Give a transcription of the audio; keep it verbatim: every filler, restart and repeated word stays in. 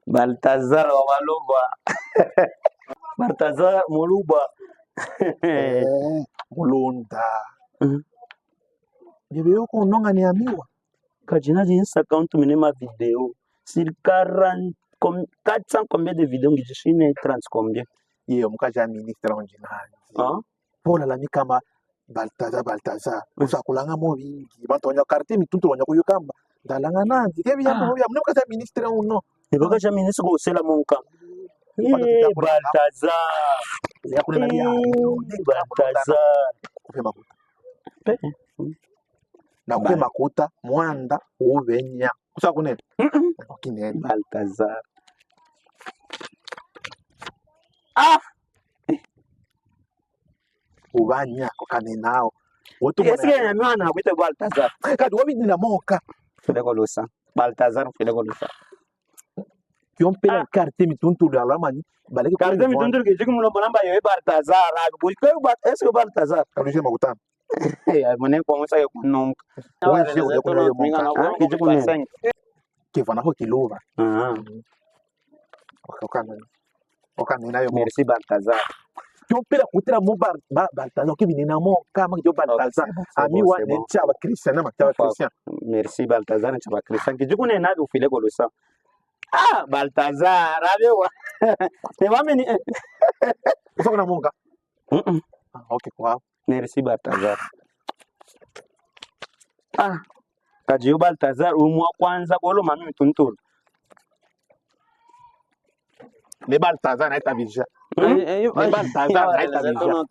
Baltazar wa Muluba. Baltazar Muluba. Eh, Mulunda. Mm. Bebe yo ko nonga ni amiwa. Ka dina di Insta account mi ne ma vidéo. Sur quarante, com-, quatre cents combien de vidéos ngizi sine, trente combien? Ye, omukazi ya ministre onzi nandi. Ah? Paul alami kamba Baltazar, Baltazar. Mm. Kusakulanga mo vingi. Bantu banya quartier mituntulu banya kuyukamba. Ndalanga nandi. Kebi ya mo ya. Mune mukazi ya ministre uno. Ni mukazi ya ministre ko sela monka. Bana Eh, tutakula. Baltazar. Ya kuna na Eh, Baltazar. Kupe makuta. Eh. Na kupe makuta, mwanda, uvenya. Kusa kunene. Mm-mm. Okinene. Baltazar. Ah! Uvanya, ko kanenao. Wotu Est-ce que mwana ya mwana akwite Baltazar? Kadi wabi dina moka. File ko lusa. Baltazar, file ko lusa. Kio mpela Ah. quartier mituntulu ya lamani. Baleke quartier mituntulu ke jiki mulo mwana mba yo Baltazar. Ah, bo ko Bal-, est-ce que Baltazar? Kaluze makuta. Eh, mone ko musa yo kunonga. Wa je ko kuna yo monka. Ah, kiji kuna. Kivana ho kiluva. Ah. Oka, oka nene. Oka nene yo monka. Merci Baltazar. Kio mpela kutela mo Bal-, Ba-, Baltazar, oke binena mo, kama kio Baltazar. Ok, c'est bon, c'est bon. Ami wa ne ntia ba Christian, na ma ntia ba Christian. Merci Baltazar, ntia ba Christian. Kiji kuna na bi ufile ko lusa. Ah, Baltazar, abe wa. Te wa meni. Usa kuna monka. Mm-mm. Ah, ok, kwa. Merci Baltazar. Ah, kadi yo Baltazar, umwa kwanza kolo mami mituntulu. Ne Baltazar na ita vija. Hmm? Ne Baltazar na ita vija.